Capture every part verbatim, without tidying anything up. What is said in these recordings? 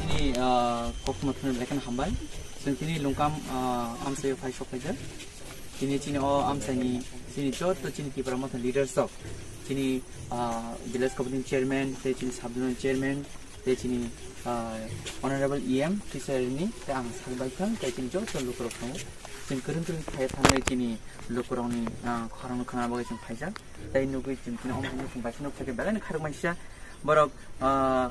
Chini, ah, koktwma thani belai kheno hambai. Chwng tini Lungkam, ah, amchaio phai sok phaijak. Tini chini o amchaini chini joto chini Tipra Motha leaders rok, chini, ah, village committee chairman, tei chini sub zonal chairman, tei chini, ah, honorable E M Tisarni tei ang sak bai kha, tei chini joto lukurok tongo. Chwng kwrwng kwrwng phai thangwi chini lukurokni, ah, khorang khna bagwi chwng phaijak. Tei nugwi chwng tini omo hai nukung bai kheno phaikhe belai no kharok maisa. Borok, ah,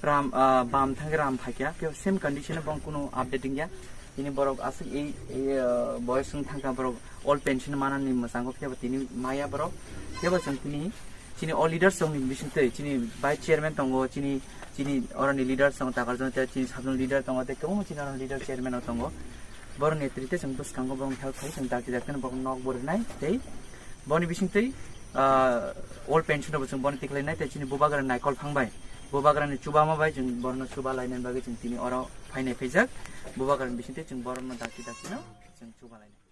ram, ah, bam thangwi ram phaikya, khe same condition o bong kunu update wngya. Tini borok aswk ei, ei, ah, boyos wng thangkha, borok old pension manani mwchango, khe bo tini maya borok. Khe bo chwng tini chini o leaders rokni bisingtwi chini vice chairman tongo, chini, chini oroni leaders tongo, Takarjona tei chini sub zonal leader tongo, tei kwbangma chini oroni leader chairman rok tongo. Borok netrite chwng bwskango borokni help khai, chwng dakti dakti no borok nok bo rwnai tei boni bisingtwi, ah, old pension rok bo chwng bono tiklainai tei chini bubagra naikol phang bai, bubagrani chubama bai chwng borokno chuba lainani bagwi chwng tini oro phainai phaijak. Bubagrani bisingtwi chwng borokno dakti dakti no chwng chuba lainai.